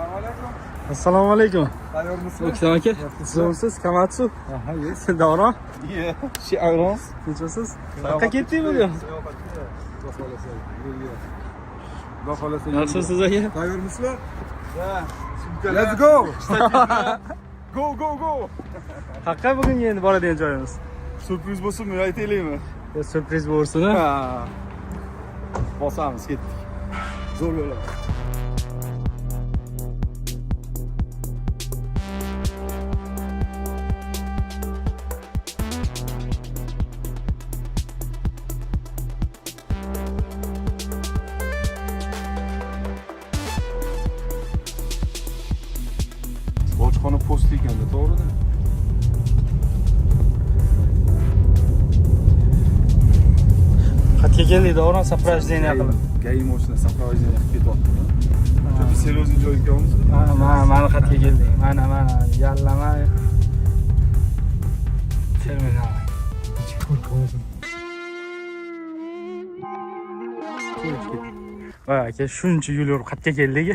Assalomu alaykum. Assalomu alaykum. Tayyormisiz? O'ktam aka, zo'rsiz, Komatsu. Aha, yes. Davron, Yeah. She ayron. tinchmisiz? Qayerga ketdik bugun? Xudo xohlasa, yo'lga. Xudo xohlasa. Yaxshimisiz aka? Tayyormisizlar? Let's go. Go go go. Qayerga bugun endi boradigan joyimiz? Syurpriz bo'lsinmi, aytaylikmi? Yo, syurpriz bo'lsin. Ha. Bosamiz, ketdik. Zo'r bo'ladi. Bojxona posti ekanda, to'g'rida? Qayerga keldik Davron сопровождение qilib? Gai mashina сопровождение qilib ketyapti. Juda серьезный joy ekanmiz. Ha, mana qayerga keldik. Mana mana yallama terminal. Voy aka, shuncha yo'l yurib qayerga keldik?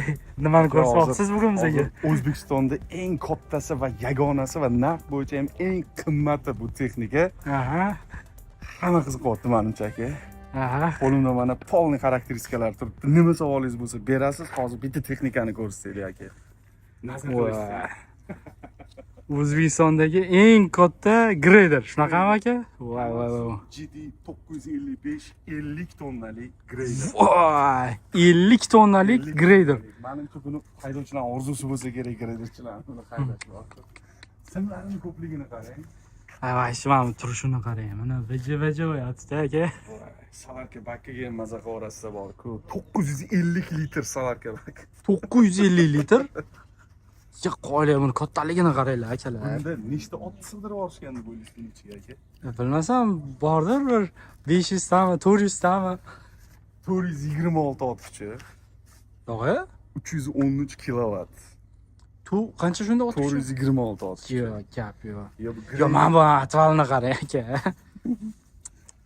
Nimani ko'rsatmoqchisiz bugun bizga? Hozir O'zbekistonda eng kattasi va yagonasi va narx bo'yicha ham eng qimmati bu texnika. Aha. Hamma qiziqyapti manimcha aka. Aha. Qo'limda mana полный xarakteristikalar turibdi. Nima savolingiz bo'lsa berasiz. Hozir bitta texnikani ko'rsataylik aka. Nazar Voy. qilasiz. O'zbekistondagi eng katta greyder, shunaqami aka? Voy voy voy. GD 955 50 tonnalik greyder. Voy, 50 tonnalik 50 greyder. tonnalik. Manimcha buni haydovchilar orzusi bo'lsa kerak greyderchilar buni haydash. Simlarining ko'pligini qarang. Ay voy, shu mana bu turishini qarang. Mana vaja vaja bo'lyapti aka. Voy, Salarka bakiga ham maza qilaverasiz bor-ku. 950 litr salarka bak. 950 litr. Ya qo'ylar, buni kattaligini qaranglar akalar. Bunda nechta ot sig'dirib olishgan deb o'ylaysiz buni ichiga aka? Bilmasam, bordir bir 500 tami, 400 tami. 426 ot kuchi, Yo'q, 313 kilovat. Tu qancha shunda ot kuchi? 426 ot kuchi. Yo'q, gap yo'q. Yo, bu Yo, mana bu atvalni qarang aka.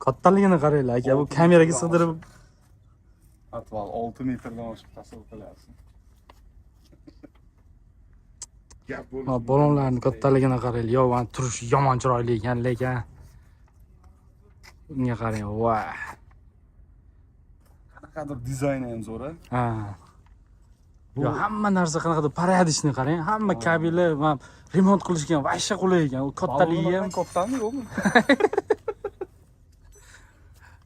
Kattaligini qaranglar aka, bu kameraga sig'dirib Atval 6 metrdan oshib tasavvur qilyapsiz. Gap bo'lishi Ma balonlarni kattaligini qaranglar. Yo, mana turishi yomon chiroyli ekan, lekin unga qarang, voy. Qanaqadir dizayni ham zo'r a. Ha. Yo, hamma narsa qanaqadir порядочный qarang. Hamma kabela mana remont qilishgan, vahsha qulay ekan. U kattaligi ham Balonlardan kattami yo'qmi?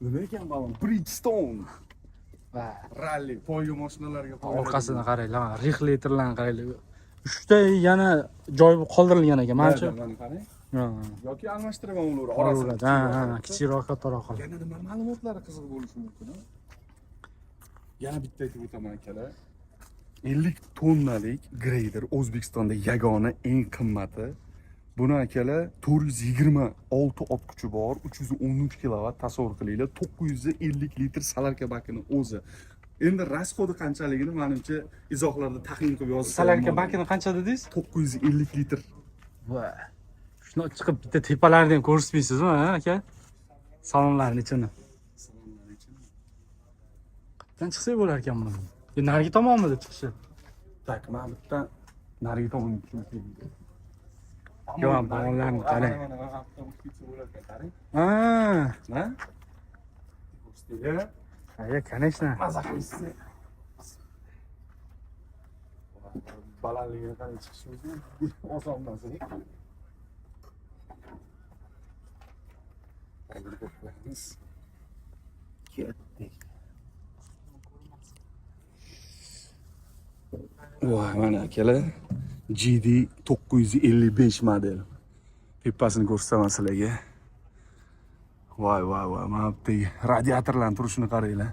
Nima ekan balon? Bridgestone Va, rally poyga mashinalarga qo'yiladi. orqasini qaranglar, mana rixleterlarni qaranglar. Uchta yana joy qoldirilgan ekan, manimcha. Mana qarang. Ha, Yoki almashtirib ham olaveradi orasini. Olaveradi. Ha, ha, kichikroq, kattaroq qilib. Yana nima ma'lumotlari qiziq bo'lishi mumkin? A? Yana bitta aytib o'taman akalar. 50 tonnalik greyder O'zbekistonda yagona eng qimmati. Buni akalar 426 ot kuchi bor, 313 kilovat tasavvur qilinglar, 950 litr salarka bakini o'zi. Endi расходi qanchaligini manimcha izohlarda taxmin qilib yozsa. Salarka bakini qancha dedingiz? 950 litr. Va. Shuni chiqib bitta tepalarni ham ko'rsatmaysizmi, ha, aka? Salonlarning ichini. Qayerdan chiqsak bo'lar ekan buni? Yo, narigi tomonmidi chiqishi? Так, mana bitta narigi tomonga tushib Yo, balonlarni qarang. Mana, mana, mana, o'tib ketsa bo'lar ekan, qarang. Ha, Ha? Ko'rsatdi. aya, конечно. Maza qilishdi. Balandligini qarang chiqishi o'zi oson emas. Hozir ko'rib qo'yamiz. Ketdik. Voy, mana akalar GD 955 model. Tepasini ko'rsataman sizlarga. Voy, voy, voy, mana bu yerda radiatorlarning turishini qaranglar.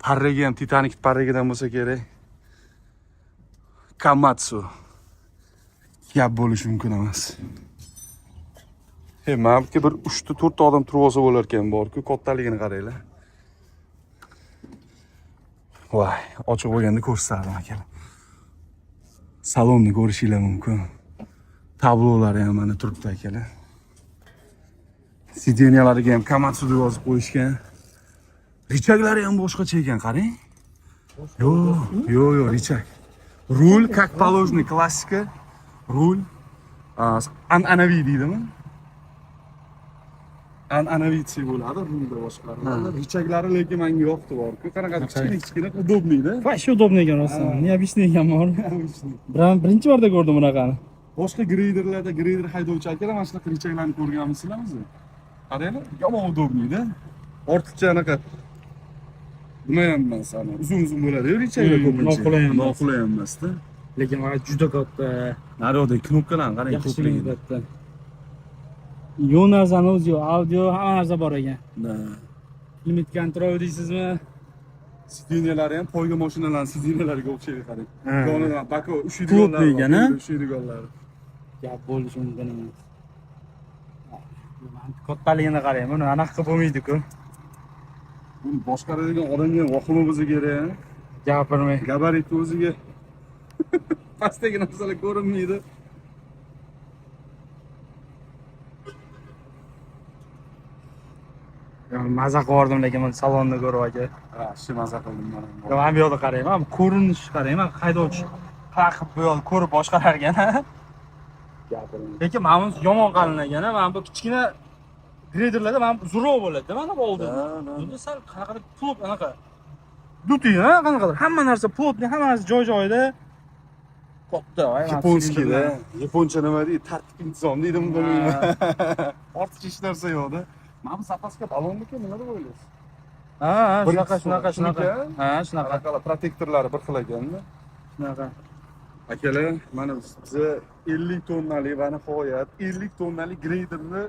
Parragi ham Titanic parragidan bo'lsa kerak. Komatsu. Gap bo'lishi mumkin emas. He, mana bu yerga bir 3 ta 4 ta odam turib olsa bo'lar ekan bor-ku, kattaligini qaranglar. Voy, ochiq bo'lganda ko'rsatadim akalar. Salonni ko'rishinglar mumkin. Tablolari ham mana turibdi akalar. Сиденья lariga ham Komatsu deb yozib qo'yishgan. Рычаг lari ham boshqacha ekan, qarang. Yo'q, yo'q, yo'q, рычаг. Rul как положено, klassika. Rul an'anaviy deydimi? An'anaviy desak bo'ladi, rulda boshqariladi. Рычаг lari lekin menga yoqdi borku. Qanaqadir kichkina kichkina, удобный da. Вообще удобный ekan rostdan. Необычный ekan bor. Birinchi marta ko'rdim bunaqani. Boshqa greyderlarda, greyder haydovchi akalar, mana shunaqa рычаг larni ko'rganmisizlar o'zi? Qaranglar, yomon удобный da. Ortiqcha anaqa nima ham emas, ana uzun uzun bo'ladi-yu рычаг lar ko'pincha. Noqulay ham emas. Noqulay ham emasda. Lekin juda katta. Naryoqdagi knopkalarni qarang Yaxshi ko'pligini. katta. Yo'q narsani o'zi yo'q. Audio, hamma narsa bor ekan. Да. Limit control deysizmi? Сиденья lari ham poyga mashinalarning сиденья lariga o'xshaydi, qarang. Ha. Yonidan bako ushlaydiganlari Плотный ekan, a? Ushlaydiganlari. Gap bo'ldi shundan emas. Kattaligini qarang, buni anaqa qilib bo'lmaydi-ku. Buni boshqaradigan odamga ham vahima bo'lsa kerak. Gapirmay. Gabaritni o'ziga pastdagi narsalar ko'rinmaydi. Maza qilib lekin buni salonni ko'rib, aka. Ha, shu maza qildim mana. Yo, mana bu yoqda qarang, mana bu ko'rinishi qarang, mana haydovchi qanaqa qilib bu yoqni ko'rib boshqarar ekan, a? Gapirmay. Lekin mana bunisi yomon qalin ekan, a? Mana bu kichkina greyderlarda mana bu uzunroq bo'ladi, mana bu oldin. Да, да. Bunda sal qanaqadir плот anaqa. Дутый, ha, qanaqadir. Hamma narsa плотный, hamma narsa joy-joyida. Katta, voy, mana Японский da. silindrlar. Yaponcha nima deydi? Tartib intizom deydimi, bilmayman. Ortiqcha hech narsa yo'qda. Mana bu запаска balonmiki, nima deb o'ylaysiz? Ha, Birinchisi shunaqa, shunaqa, shunaqa. shuniki? Ha, shunaqa, Qanaqalar protektorlari bir xil ekanda. shunaqa. Akalar, mana biza 50 tonnalik va nihoyat 50 tonnalik greyderni,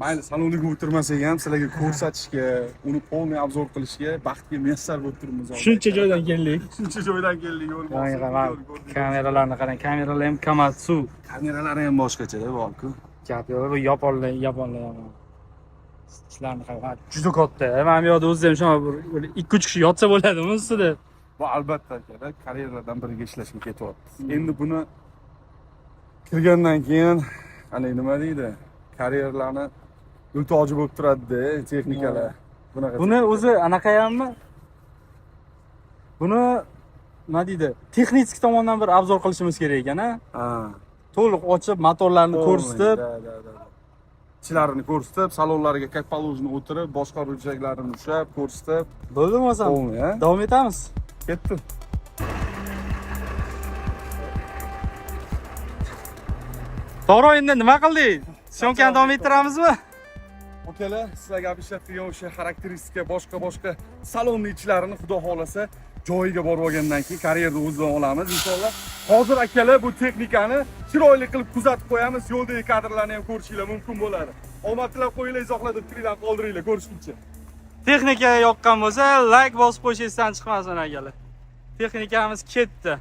mayli, saloniga o'tirmasak ham, sizlarga ko'rsatishga, uni полный обзор qilishga baxtga muyassar bo'lib turibmiz. Shuncha joydan keldik. Shuncha joydan keldik, yo'l Qarang, bosib, qarang, yo'l ko'rdik. Kameralarni qarang, kameralar ham Komatsu. Kameralari ham boshqachada borku. Gap yo'q, bu yaponlar, yaponlar ham. Ishlarni qarang, ha, juda katta. Mana bu yoqda o'zida ham shunaqa bir 2-3 kishi yotsa bo'ladimi ustida? Bu albatta, akalar, karyeralardan biriga ishlashga ketyapti. Endi buni kirgandan keyin haligi nima deydi? Karyeralarni gultoji bo'lib turadi-da texnikalar. Bunaqa Buni texnika. o'zi anaqa hammi? Buni nima deydi? Texnik tomondan bir обзор qilishimiz kerak ekan, a? Ha. To'liq ochib, motorlarni ko'rsatib, Да, да, да. Ichilarini ko'rsatib, salonlariga как положено o'tirib, boshqaruv рычаг larini ushlab, ko'rsatib, bo'ldi bo'lmasam. Полный, ha? Davom etamiz. Ketdi. To'g'ri, endi nima qildik? Съёмка ni davom ettiramizmi? Akalar, sizlarga ishlatgan o'sha xarakteristika, boshqa boshqa salonni ichlarini, xudo xohlasa, joyiga borib olgandan keyin karyerni o'zidan olamiz inshaalloh. Hozir, akalar, bu texnikani chiroyli qilib kuzatib qo'yamiz. Yo'ldagi kadrlarni ham ko'rishinglar mumkin bo'ladi. Omad tilab qo'yinglar, izohlarda fikringlarni qoldiringlar. Ko'rishguncha. Texnika yoqqan bo'lsa, like bosib qo'yish esdan chiqmasin, akalar. Texnikamiz ketdi.